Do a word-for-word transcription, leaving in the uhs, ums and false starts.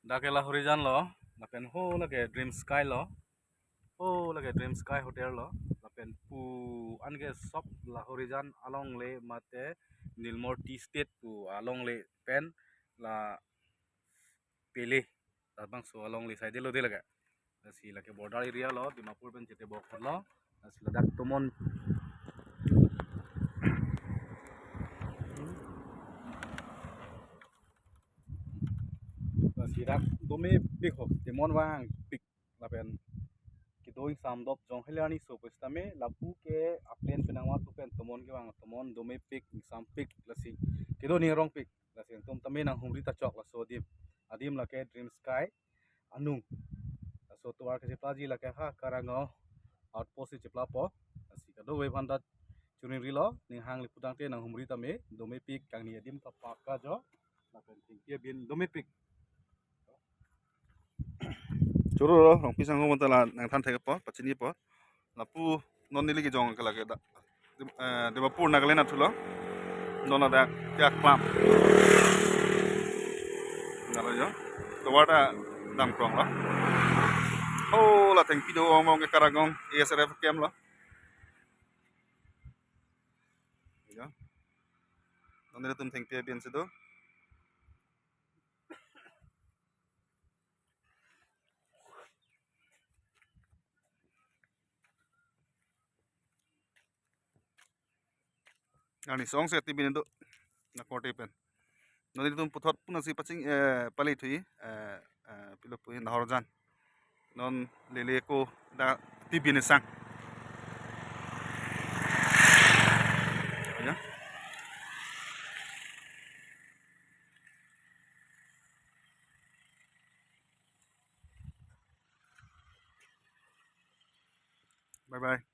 Dak ke Lahorijan lo, lapen ho lake Dream Sky lo, ho lake Dream Sky Hotel lo, lapen pu an ke sop Lahorijan alongle mate Nilmor Tea Estate pu alongle pen la Pele, labangso alongle side lo de lake. Lasi lake border area lo, Dimapur pen chetebok lo. Lasi ladak tomon. Lasi dak domepik ho, tomon vangpik lapen kedo ingsam dop jong heli arni so pusitame lapu ke a-plan penang ma tu pen tomon kevang, tomon domepik, ingsampik, lasi kedo ning arongpik. Lasi nangtum tame nanghumri ta chok laso adim. Adim lake Dream Sky anung. Laso tovar ke cheplaji lake ha Karanggaon outpost si cheplapo. Lasi kadokave aphan ta choningri lo, ning hang le putangte nanghumri tame, domepik, kangni adim ta pakka jo. Lapen thengpi abin domepik. Choro ro, Rongpi sangho bonta la nangthan thekpo, pachinipo. Lapu non neli kejong ke lake dak, Dim-, eh, Dimapur, Nagaland athulo. Non ladak tiak pam. Nalo jo. Tovar ta damkrong lo. Oh, la thengpi do ong ong ke Karanggaon A S R F camp lo. Jo. Non nelitum thengpi abin si do. Arni song se T V nindo na korte pen. Non nelitum puthot puna si paching, eh, pali thui, eh, eh, pilo pui Nahorjan. Non lele ko da T V ni sang. Ya. Bye bye.